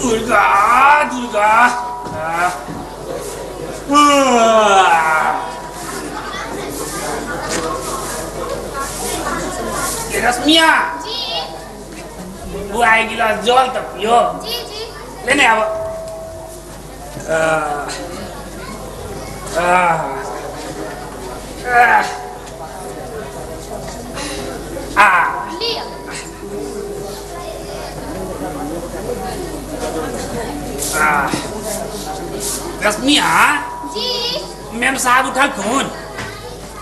दुर्गा दुर्गा रश्मिया जी। बुआ एक गिलास जल तऽ पियो। जी जी। लेने आब। आ लिअ। रश्मिया। जी। मेम साहब उठल कोन?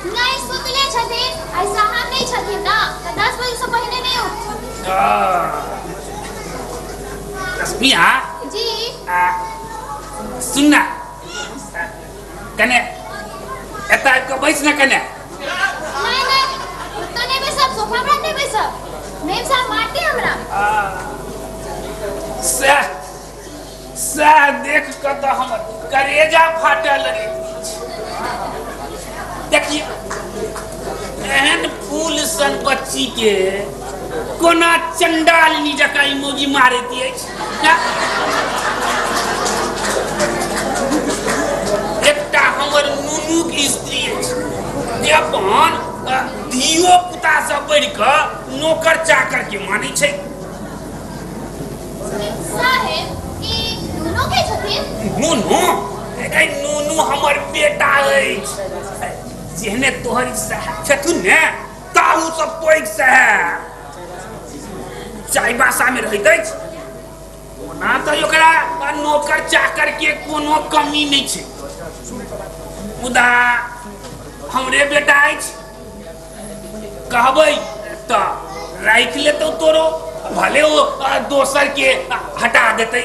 नहीं, सुतले छथिन। आइ साहब नहीं छथिन ना, तऽ 10 बजे से पहिने नहीं उठथिन। रश्मिया। जी। सुन ना, कने एतऽ आबि कऽ बैस ना कने। नहीं नहीं, ओतऽ नहीं बैसब, सोफा पर नहीं बैसब, मेम साहब मारती हमरा। सएह सएह देख कऽ तऽ हमर करेजा फाटऽ लगैत अछि। देखियौ, एहन फूल सन बच्ची के कोना चंडालिनी जकाँ ई मौगी मारैत अछि। एकटा हमर नुनूक स्त्री अछि जे अपन धियो पुता से बढ़ि कऽ नौकर चाकर के मानै छै। साहेब, ई नुनू के छथिन? नुनू? ए नुनू हमर बेटा अछि। जेहने तोहर ई साहेब छथुन ने, ताहू सँ पैघ साहेब चाईबासा में रहैत अछि। ओना तऽ ओकरा नौकर चाकर के कोनो कमी नहि छै, मुदा हमरे बेटा अछि, कहबै तऽ राखि लेतौ तोरो, भले ओ दोसर के हटा देतै।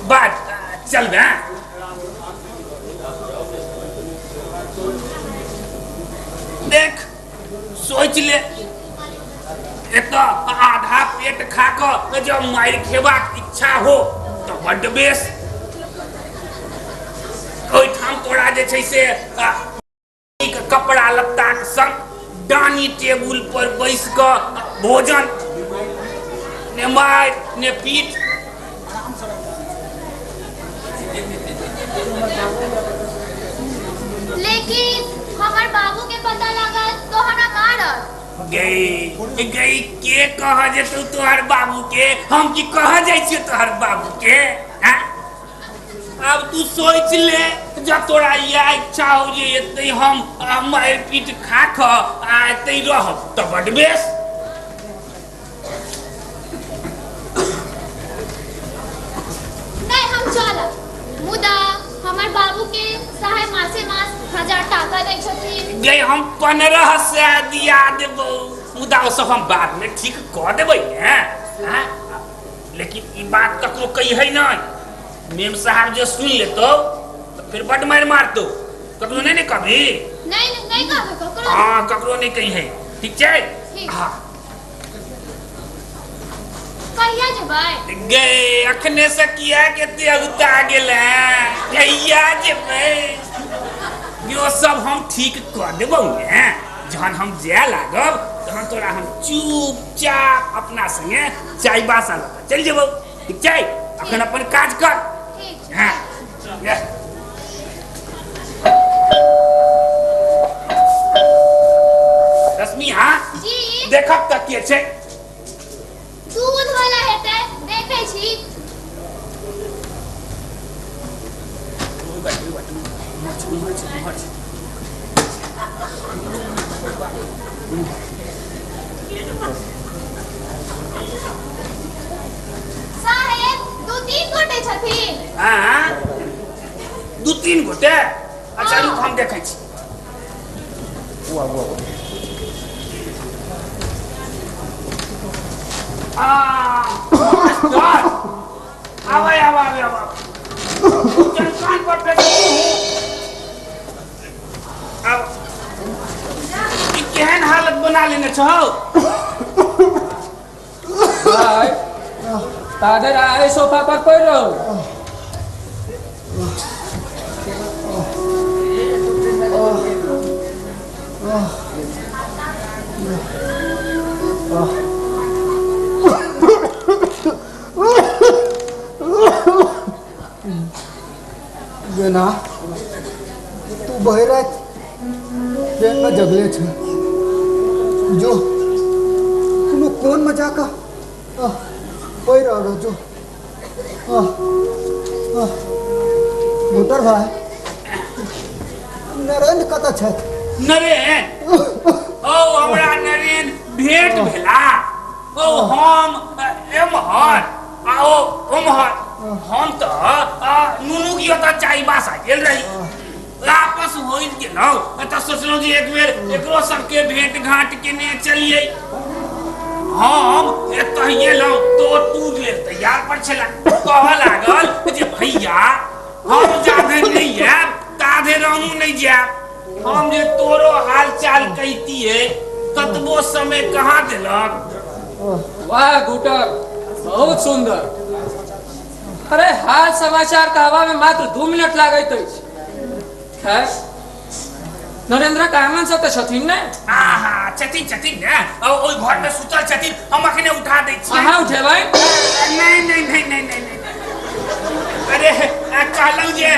बात चलबै। देख, सोचि ले, एतऽ आधा पेट खा कऽ जब मारि खेबाक इच्छा हो तऽ बड्ड बेस। ओहिठाम तोरा जे छै से नीक कपड़ा लत्ताक संग डानी टेबुल पर बैस कऽ भोजन, ने मारि ने पीट। लेकिन हमर बाबू के पता लागत तो हमरा मारत। गई गई, के कह जेतौ तोहर बाबू के? हम की कह जाइ छियौ तोहर बाबू के? आँय? आब तू सोच ले, जब तोरा इएह इच्छा हो जे एतै हम मारि पीट खा कऽ आ एतै रहब तऽ बड्ड बेस। नहीं, हम चलब, मुदा हमर बाबू के साहेब मासे मास 1000 टाका दै छथिन। गे, हम 1500 दिया देबौ, मुदा ओ सब हम बाद में ठीक कऽ देबै ने। आँय? लेकिन ई बात ककरो कहिए नहीं, मेम साहब जे सुन लेतो तो फिर बड मारि मारतो। ककरो नहीं ने कभी? नहीं नहीं, नहीं कहबै ककरो। हाँ, ककरो नहीं कही, ठीक छै? ठीक। हाँ। कहिया जेबै? गे, अखने से किया के एते अगुता गेल? कहिया जेबै, यो सब हम ठीक कऽ देबौ ने। जहन हम जाय लागब तहन तोरा हम चुपचाप अपना संगे चाईबासा लऽ कऽ चलि जेबौ, ठीक छै? अखन अपन काज कर। ठीक। हाँ, ये। रश्मि। हाँ। जी। देखब तऽ के छै। दूध वाला हेतै, देखै छी। साहेब, दू तीन गोटे छथिन। हाँ, दू तीन गोटे? अच्छा रुक, हम देखै छी। आ मास्टर, आबै आबै आबै आबै, कान पर फेंक। आब ई केहन हालत बना लेने छौ? भाई, ताधरि आइ सोफा पर पड़ि रहू। गेना, तू भरि राति ट्रेनमे जगले छ। जो कोनो कोनमे जाकऽ पड़ि रहल जो। मोटर भाई, नरेंद्र कतऽ छथि? नरेन? ओ हमरा नरेन भेंट भेला। ओ हम एम्हर आ ओ ओम्हर। हम तऽ नुनू की ओतऽ चाईबासा गेल रही, वापस होइत गेलहुँ तऽ सोचलहुँ जे एक बेर एकरो सबके भेंट घाट केने चलियै। हम एतऽ गेलहुँ तो टूर लेल तैयार पर छला, कहऽ लागल जे भैया हम जाधरि नहि आयब ताधरि हमहूँ नहि जायब। हम जे तोरो हाल चाल कहितियै ततबो समय कहाँ देलक। वाह घुटर, बहुत सुंदर। अरे हाल समाचार कहबा में मात्र 2 मिनट लागैत अछि। खैर, नरेंद्र आंगन से तऽ छथिन ने? आहा, छथिन छथिन ने, ओहि घर में सुतल छथिन, हम अखने उठा दै छी। अहाँ उठेबै? नहीं नहीं नहीं नहीं नहीं नहीं। अरे कहलहुँ जे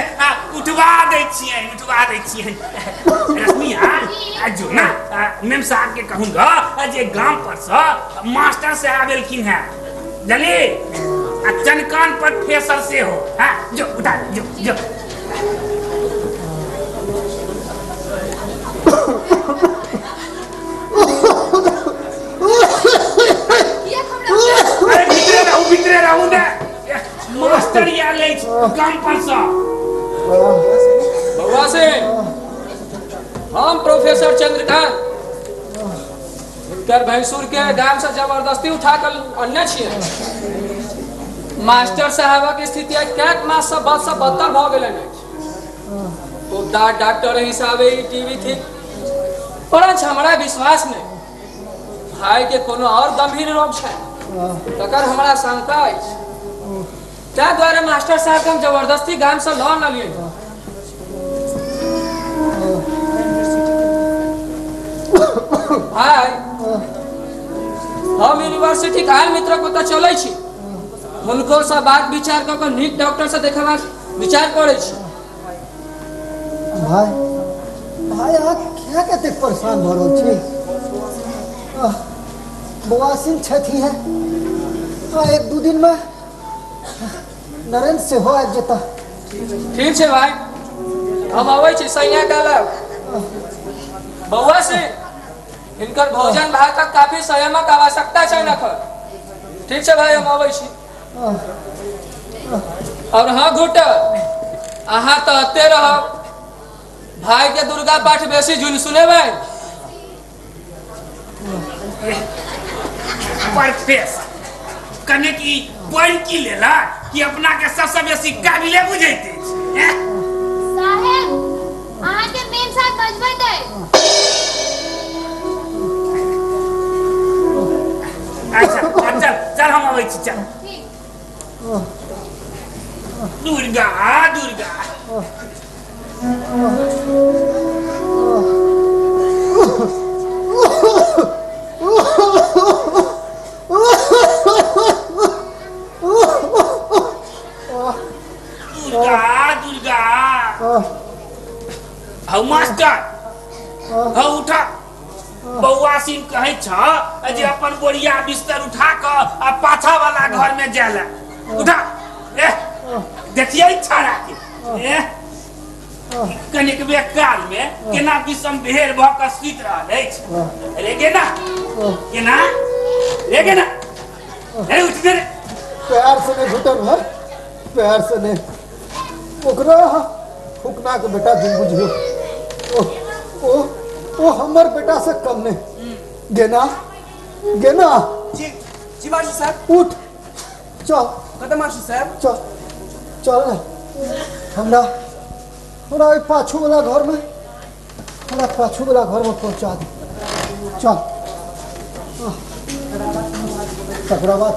उठवा दै छियै, उठवा दै छियै। रश्मिया, जो ना मेम साहब के कहूँगा जे गाम पर से मास्टर साहब एलखिन हैं, जली आ चनकान पर फेसर से हो। हाँ जो उठा, जो जो। अरे भीतरे रहू, भीतरे रहू ने, मास्टर आयल अछि गाम पर से। बउआ से हम प्रोफेसर चंद्रकांत हिनकर भैंसुर के गाम से जबरदस्ती उठा कर अनने छियै। मास्टर साहबक स्थिति आइ कैक मास से बद से बदतर भऽ गेलनि अछि। उदार डॉक्टर हिसाबे ई टीवी थिक, परंच हमरा विश्वास नहि भाई के कोनो और गंभीर रोग छै, तकर हमरा शंका अछि। ताहि दुआरे मास्टर साहब के हम जबरदस्ती गाम से लऽ अनलियै। भाई, हम यूनिवर्सिटी के आन मित्रक ओतऽ चलै छी, हुनको से बात विचार कऽ कऽ नीक डॉक्टर से देखेबाक विचार करै छी। भाई, भाई अहाँ किया कतेक परेशान भऽ रहल छी? बौआ सिंह छथि है, 1-2 दिन में नरेंद्र सेहो आबि जेता। ठीक छै भाई, हम अबै छी सैया कहलक। बौआ सिंह, हिनकर भोजन भातक काफी संयमक आवश्यकता छै एखन। ठीक छै भाई, हम अबै छी। और हाँ घुटर, अहाँ तऽ एते रहब, भाई के दुर्गा पाठ बेसी जुनि सुनेबै। परफेस कने की पढ़ की लेला कि अपना के सबसे बेसी काबिले बुझैत अछि। साहेब, अहाँ के मेम साहब बजबैत अछि। अच्छा चल चल, हम अबै छी, चल। ठीक। दुर्गा दुर्गा। दुर्गा दुर्गा। हौ मास्टर, हौ उठा। बौआ सिंह कहै छ जे अपन बोरिया बिस्तर उठा कऽ आ पाछा वाला घर में जाय ला। उठा, ए देखिए छाड़ा के, ए कनिक काल में केना विषम भेर भऽ कऽ सुति रहल अछि। रे गेना, केना रे गेना, रे उठ रे। प्यार से नहीं घुटन है, प्यार से नहीं। ओकरा फुकना के बेटा जिन बुझियो, ओ ओ ओ हमर बेटा से कम नहीं। गेना गेना। जी जी मास्टर साहब। उठ चल। कत मास्टर साहब? चल चल ना, हमरा हमरा ओहि पाछू वाला घर में, हमरा पाछू वाला घर में पहुंचा दे। चल। तकरा बाद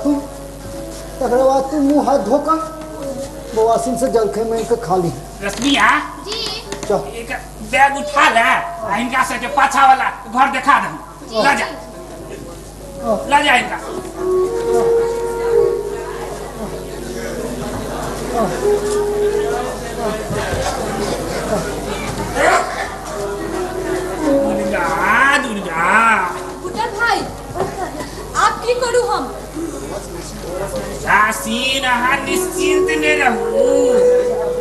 तू मुंह हाथ धोकर बौआ सिंह से जलखै में के खा ली। रश्मिया जी। चल। एक बैग उठा ले आ इनका सबके पाछा वाला घर देखा दहूं। ला जा, ला जा इनका। सीन अहाँ निश्चिंत ने रहू।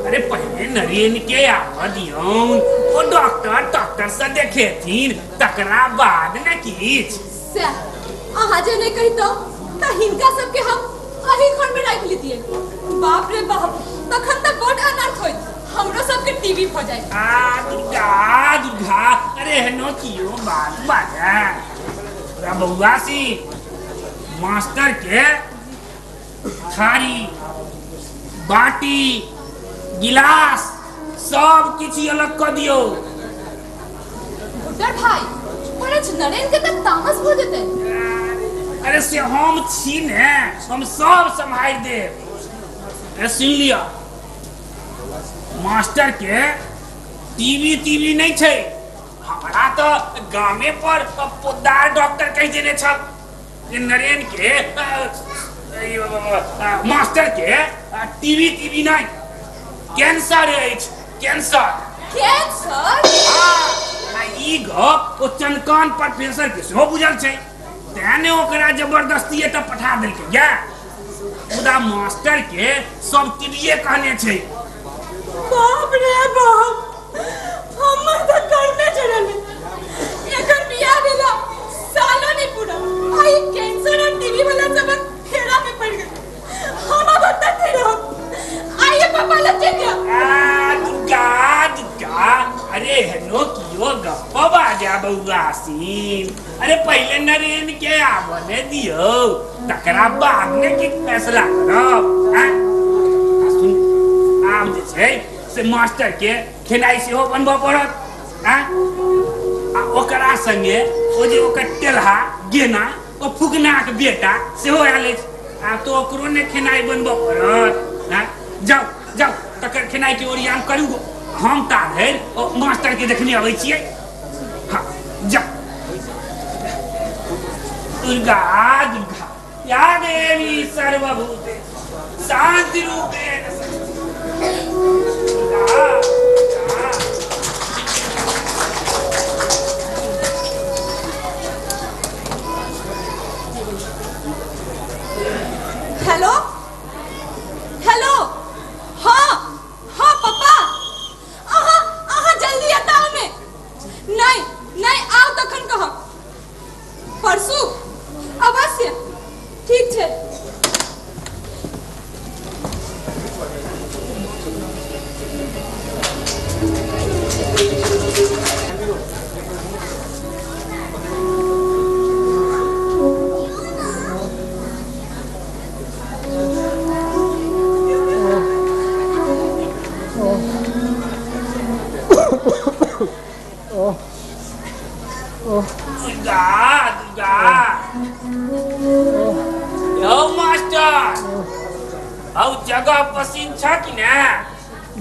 अरे पहले नरेन के आबऽ दियौन, ओ डॉक्टर डॉक्टर से देखेथिन, तकरा बाद ने किछु। सएह अहाँ जे नहि कहितहुँ तऽ हिनका सबके हम एही घर में राखि लितियै। बाप रे बाप, तखन तऽ बड अनर्थ होइत, हमरो सबके टीवी भऽ जाइत। आ दुर्गा दुर्गा, अरे एहनो कियो बात बाजै। तोरा बौआ सिंह मास्टर के थारी बाटी गिलास सब किछु अलग कऽ दियौ। घुटर भाई, परंच नरेन के तऽ तामस भऽ जेतै। अरे से हम छी ने, हम सब सम्हारि देब। अरे सुनि लिअ, मास्टर के टीवी टीवी नहि छै। हमरा तऽ गामे पर पोद्दार डॉक्टर कहि देने छल जे नरेन के मास्टर के टीवी टीवी नहि, कैंसर अछि, कैंसर। कैंसर? आ ई गप ओ चनकान प्रोफेसर के सेहो बुझल छै, तें ने ओकरा जबरदस्ती एतऽ पठा देलकै या। मुदा मास्टर के सब टीवीए कहने छै। बाप रे बाप, हमर तऽ करने चढ़ल है। एखन बियाह भेला सालो नहि पूरा, आ ई कैंसर और टीबी वाला सबक फेरा में पड़ गेल। हम अब ओतऽ नहि रहब। आइए पापा लग चलि जाओ। आ दुर्गा दुर्गा, अरे हेलो कियो गप्प बाजा बौआ सिंह। अरे पहिले नरेन के आबऽ ने दियौ, तकरा बाद ने कि फैसला करब। आँय? आ सुन, आब जे छै से मास्टर के खेनाइ सेहो बनबऽ पड़त। आँय? आ ओकरा संगे ओ जे ओकर टेल्हा गेना, ओ फुकनाक बेटा सेहो आयल अछि, आब तऽ ओकरो ने खेनाइ बनबऽ पड़त। आँय? जाउ जाउ, तकर खेनाइ के ओरियान करू, हम ता धरि ओ मास्टर के देखने अबै छियै। हाँ जाउ। दुर्गा दुर्गा या देवी सर्वभूते शांति रूपेण दुर्गा दुर्गा। हेलो हेलो, हाँ हाँ पप्पा, अहाँ अहाँ जल्दी एतऽ आउ ने। नहीं नहीं आउ तखन कहब, परसू अवश्य। ठीक छै। दुर्गा दुर्गा, यौ मास्टर, औ जगह पसिन छ कि ने?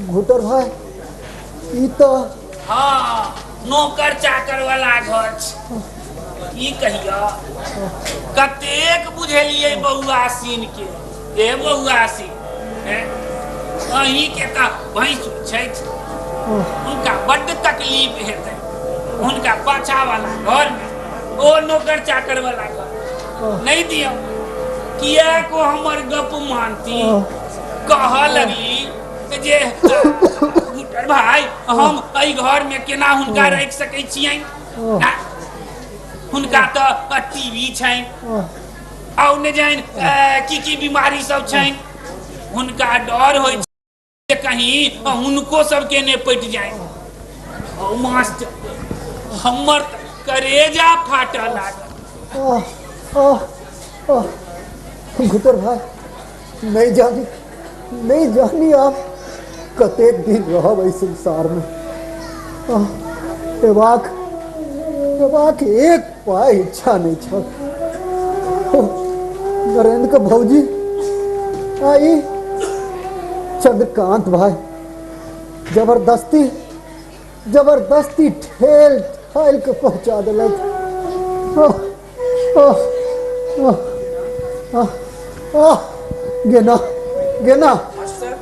घुटर भाई, ई तऽ हाँ, नौकर चाकर वाला घर छै। की कहियो, कतेक बुझेलियै बौआ सीन के, ए बौआ सीन, अहीं के तऽ भैंस छथि, हुनका बड्ड तकलीफ हेतै हुनका पाछा वाला घर में, ओ नौकर चाकर वाला घर नहीं दियौ। किएक ओ हमर गप मानती? कहऽ लगली जे घुटर भाई, हम एहि घर में केना हुनका राखि सकै छियनि? हुनका तऽ टीवी छनि, आउ ने जानि की की बीमारी सब छनि। हुनका डर होइ छै कहीं हुनको सबके ने पटि जाय। ओ मास्टर, हमर तऽ करेजा फाटऽ लागल। घुटर भाई, नहीं जानी नहीं जानी आप कतेक दिन रहब एहि संसार में। एबाक एबाक एक पाइ इच्छा नहीं छल। नरेंद्र के भौजी आई चंद्रकांत भाई जबरदस्ती जबरदस्ती ठेल ठेल के पहुंचा दिलक। गेना गेना,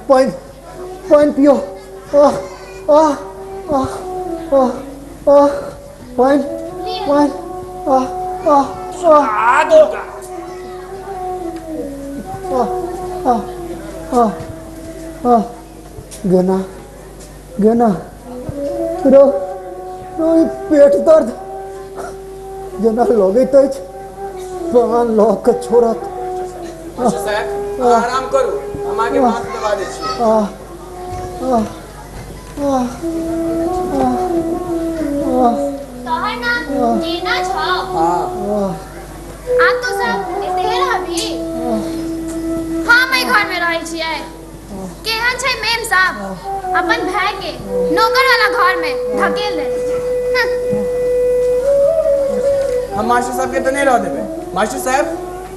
पानि पानि पियो। आह आह आह आह आह, पानि पानि, आह आह आह। आ दुर्गा। आह आ आ आ गेना गेना रो रो ई पेट दर्द जेना लगैत अछि प्राण लऽ कऽ छोड़त। मास्टर साहेब, अहाँ आराम करू, हम अहाँके माथ दबा दै छी। आ आ आ आ आ तोहर नाम गेना छौ? हाँ। आब तो सब एतहे रहबी? हम एहि घर में रहै छियै। केहन छै मेम साहब, अपन भाय के नौकर वाला घर में धकेल देने। हम मास्टर साहब के तो नहीं रह देबै। मास्टर साहब,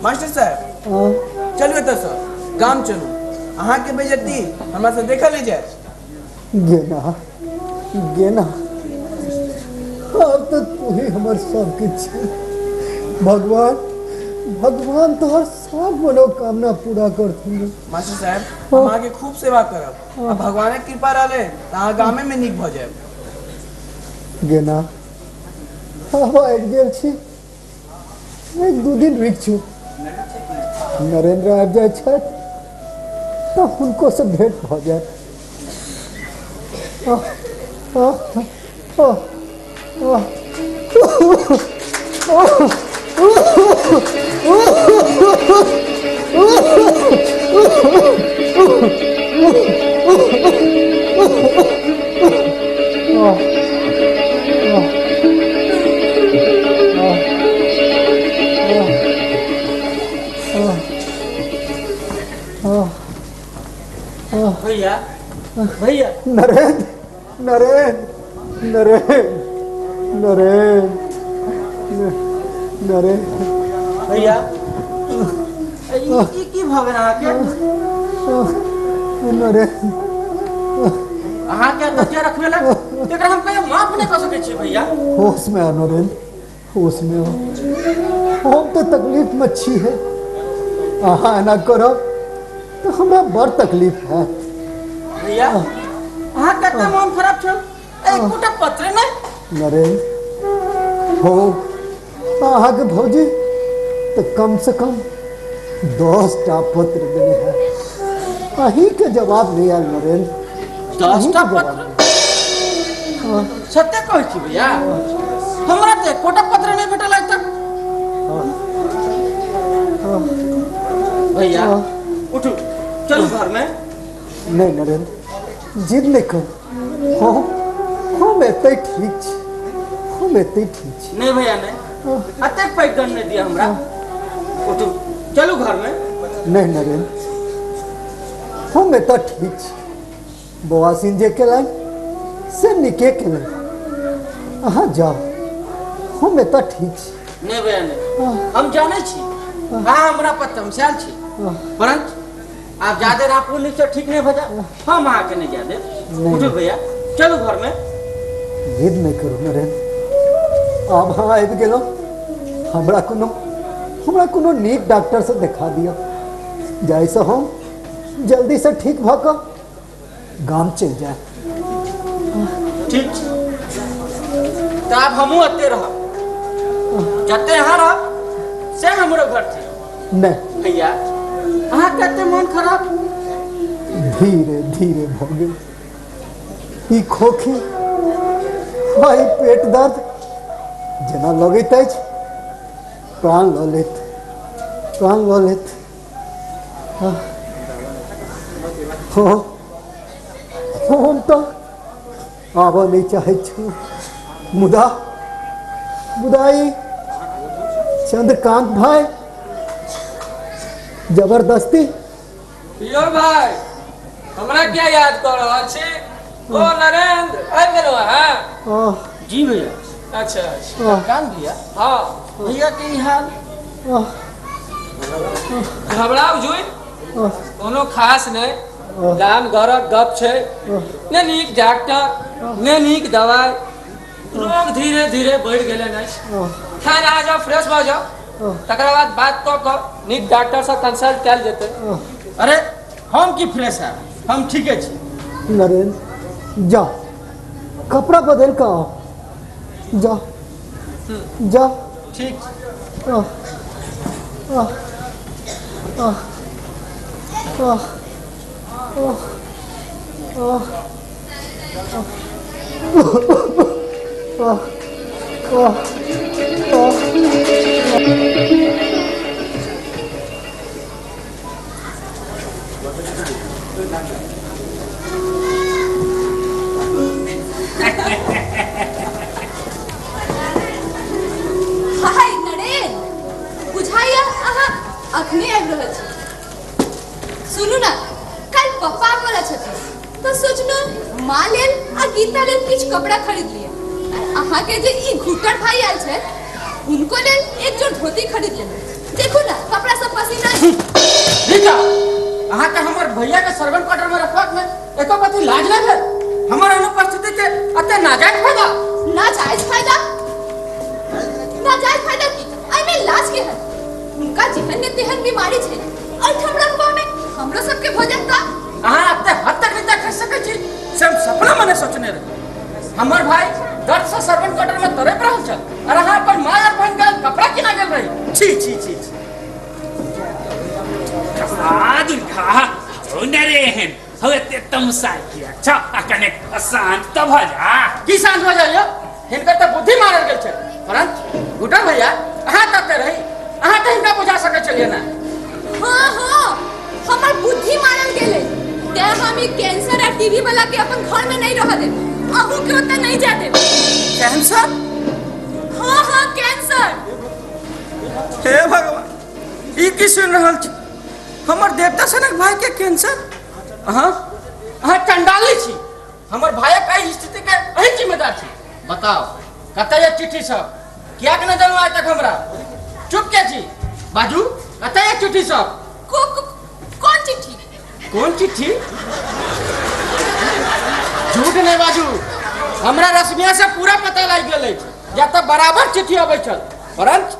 मास्टर साहब, चलू एतऽसँ गाम चलू। अहाँके बेइज्जती हमरा से देखल नहि जायत। गेना गेना, आब तो तू ही हमर सब किछु छै। भगवान भगवान तोहर सब मनोकामना पूरा करथुन। मास्टर साहब, हम अहाँके खूब सेवा करब आ भगवानक कृपा रहलै तऽ अहाँ गामे में नीक भऽ जायब। गेना, आब आबि गेल छी, एक दू दिन रुकि छु। नरेंद्र आबि जाइ छथि तऽ हुनको से भेंट भऽ जायत। आह, आह, आह, आह। भैया भैया, नरेंद्र नरेंद्र नरेंद्र नरेंद्र नरेंद्र भैया, ई की भऽ गेल अहाँके? नरेंद्र, अहाँके तकिया रखबे लग तेकरा हम कहियो माफ नहि कऽ सकै छी भैया। होश में आ नरेंद्र, होश में आ। हम तो तकलीफ में छी है, अहाँ एना करब तो हमरा बड़ तकलीफ है। भैया, अहाँ कते मन खराब छल, एकोटा पत्र नहि। नरेंद्र हो, अहाँके भौजी तो कम से कम 10 टा पत्र देने है, अहीं के जवाब नहीं आयल नरेंद्र। 10 टा पत्र? सत्य कहै छी भैया, हमरा तऽ एकोटा पत्र नहि भेटल आइ तक। भैया, उठू, चलू घर में। नहीं नरेंद्र, जिद नहीं करू। हम एतै ठीक छी, हम एतै ठीक छी। नहीं भैया नहीं, अतेक पैघ दंड नहि दिअ हमरा। उठू, चलू घर में। नहीं नरेंद्र, हम एतऽ ठीक छी। बौआ सिंह जे केलनि से नीके केलनि, अहाँ जाउ, हम एतऽ ठीक छी। नहीं भैया नहीं, हम जानै छी अहाँ हमरा पर तमसायल छी, परंतु आब ज्यादा रापुर से ठीक नहीं भऽ जाए, हम अहाँके नहीं जाय देब। नहीं। उठू भैया, चलू घर में। जिद नहीं करू नरेंद्र, आब अहाँ आबि गेलहुँ, हमरा कोनो नीक डॉक्टर से देखा दिअ, जाहिसँ हम जल्दीसँ ठीक भऽ कऽ गाम चलि जाय। ठीक छै, तऽ आब हमहूँ एते रहब, जते अहाँ रहब से हमरो घर छै। नहीं भैया, अहाँ कते मन खराब? धीरे धीरे भऽ गेल ई खोखी आ ई पेट दर्द, जेना लगैत अछि प्राण लऽ लेत, प्राण लऽ लेत। हो, हम तऽ आबऽ नहि चाहैत छी, मुदा मुदा ई चंद्रकांत भाई जबरदस्ती। यौ भाई, हमरा क्या याद कऽ रहल छी? ओ नरेंद्र, आबि गेलहुँ अहाँ? आह, जी भैया। अच्छा अच्छा। आह, कान भैया। हाँ। भैया के ई हाल? आह, घबराउ जुई, आह, कोनो खास नहि, गाम घरक गप छै। ने नीक डॉक्टर ने नीक दवाई, रोग धीरे धीरे बढ़ि गेलनि अछि। आह, खैर, आ जाओ, फ्रेश भऽ जाओ, तकरा बाद बात कऽ कऽ नीक डॉक्टरसँ कंसल्ट कयल जेतै। आह। अरे, हम की फ्रेश है, हम ठीके छी। नरेंद्र, जा, कपड़ा बदल कऽ आओ, जा जा। ठीक छै। आह, आह, आह, आह आह आह आह आह आह। हाय नरेन, बुझाइया अहाँ अखने आबि रहल छी। सुनू ना, काल्हि पप्पा आबि वाला छथिन तऽ सोचलहुँ माँ लेल आ गीता लेल किछु कपड़ा खरीद लिअ। आर अहाँके जे ई घुटर भाई आयल छथि हुनको लेल एक जोड़ धोती खरीद लेलहुँ। देखू ना, कपड़ा सब पसीना। रीता, अहाँके हमर भैया के सर्वेंट क्वार्टर में रखबाक में एको पति लाज नहि भेल? हमर अनुपस्थिति के अते नाजायज फायदा। नाजायज फायदा? नाजायज फायदा की? एहिमे लाज के है? हुनका जेहन ने तेहन बीमारी छै, एहिठाम रखबा में हमरो सबके भऽ जायत तऽ? अहाँ एते हद तक रीता खसि सकै छी से हम सपना में नहि सोचने रही। हमर भाई दर्द से सर्वेंट क्वार्टर में तड़पि रहल छल और अहाँ अपन माय और बहन के कपड़ा किना गेल रही। छी छी छी छी। कहा दुर्गा, हो नरेन, हो एते तमसा किया छ? आ कने शांत तऽ भऽ जा। की शांत भऽ जाइयो? हिनकर तऽ बुद्धि मारल गेल छै। परंच गुड्डा भैया, अहाँ कतऽ रही? अहाँ तऽ हिनका बुझा सकै छलियै ने। हाँ हाँ, हमर बुद्धि मारल गेलै, तें हम ई कैंसर आ टीबी वाला के अपन घर में नहीं रह देब, अहूँ के ओतऽ नहीं जा देब। कैंसर? हाँ हाँ कैंसर। हे भगवान, ई की सुनि रहल छी? हमर देवता सनक भाई के कैंसर? अहाँ अहाँ चंडाली छी। हमर भाइक एहि स्थिति के अहीं जिम्मेदार छी। बताओ कतऽ ये चिट्ठी सब? कियाक नहि देलहुँ आइ तक हमरा? चुप के छी? बाजू, कतऽ ये चिट्ठी सब? को, को, कोन चिट्ठी? कोन चिट्ठी? झूठ नहि बाजू, हमरा रश्मिया से पूरा पता लागि गेल अछि। या तऽ बराबर चिट्ठी अबै छल, परंच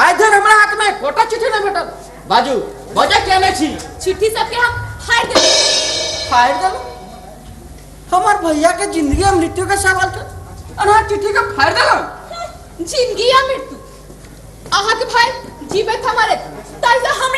आइ धरि हमरा हाथ में एकोटा चिट्ठी नहि भेटल। बाजू, बजै किया नहि छी? चिट्ठी सबके हम फाड़ि देबै। फाड़ि देलहुँ? हमर भैया के जिंदगी और मृत्यु के सवाल छल और अहाँ चिट्ठी के फाड़ि देलहुँ? जिंदगी या मृत्यु, अहाँके भाई जीबैत हमारे ताहि से हमरा